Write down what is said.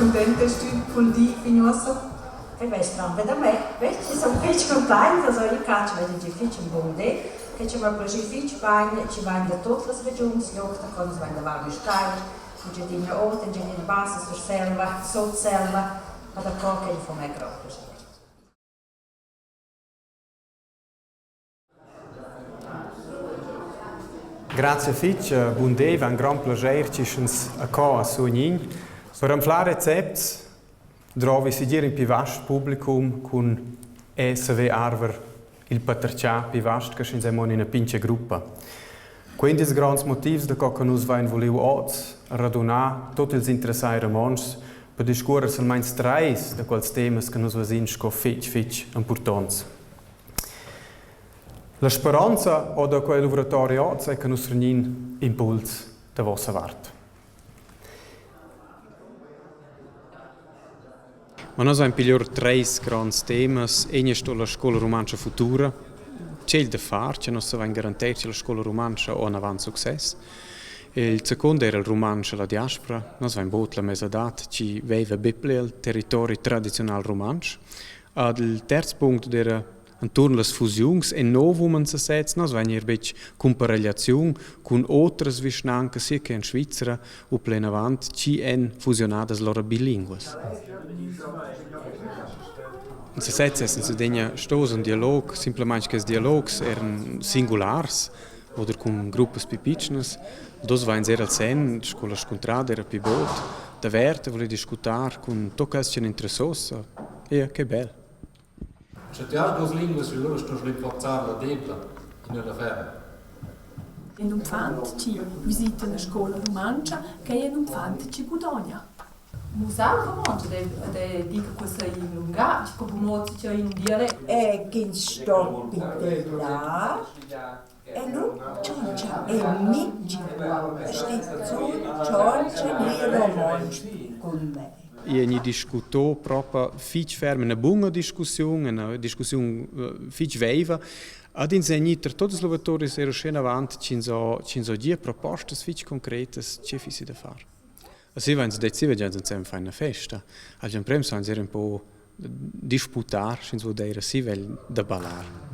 cuntent est tü cul di fin uossa? Quei va stran da me. Veci sun fich cuntainta, so io catsch vegn gi fich ün bun di, che chi m'ha plaschü fich bain, chi vain da tuot las regiuns, Lugta, con vain da Val Müstair, Engiadina Ota, Engiadina Bassa, Surselva, Sutselva, ma da co che fa me grond plaschair. Grazia fitg, bun di, va un grand plaschair chi sch'ns a co a Suognin. Per anflar recepts drovi segir in pi vast publicum cun e saver arver il patertgar pi vast che sch'ins è mo in ina pintga gruppa. Quei ein ils gronds motivs da co che nus vein vuliu oz radunar tut ils interessai romontschs per discuorer silmeins treis da quels temas che nus vesin sco fetg fetg impurtonts. La speronza o da quei luvratori oz ei che nus vegnin impuls da vossa vart. Ma nus hain piglià treis gronds temas. Egna sto la scoula rumantscha futura. Tgei da far che nus savein garantir che la scoula rumantscha ho anavant success. Il secund era il rumantsch alla diaspora. Nus vain bod la mesadad chi veiva be pli il territori tradiziunal rumantsch. Ad il terz punct era Enturn las fusiuns e novum en sesez nus vein er betg cumparegliaziun cun otras vischnancas sia che en Svizra u plinavant chi èn fusionadas lura bilinguas. En sesez essen se degna stos un dialog, simplamaing quels dialogs eran singulars oder cun gruppas pi pitschnas. Dos vains er al sen, sco la scuntrada era pi bod, davert a voler discutar cun tot quels ch'èn interessos. Ja, che bel. Sche ti has duas linguas lura stos rinforzar la debla e nu la ferma. In uffant chi visita üna scoula rumantscha, quai è ün uffant chi gudogna. Mussar romontsch ed è dir che questa è in lungatg, co promot c'è in dialect. E ch'ins sto pitelar e lu tschontscha e mintgin schizun tschontscha ni romontsch cun mei. I è gnü discutò propa fich ferm, üna buna discussiun, üna discussiun fich veiva. Ad ins è gnü tar tuot ils luvatoris eir uschè inavant ch'ins ho ch'ins ho gia propostas fich concretas che fissi da far. A si vains decidi già insem far üna festa. Agl emprem sains eir ün po disputar, sch'ins voul dir si vegl da ballar.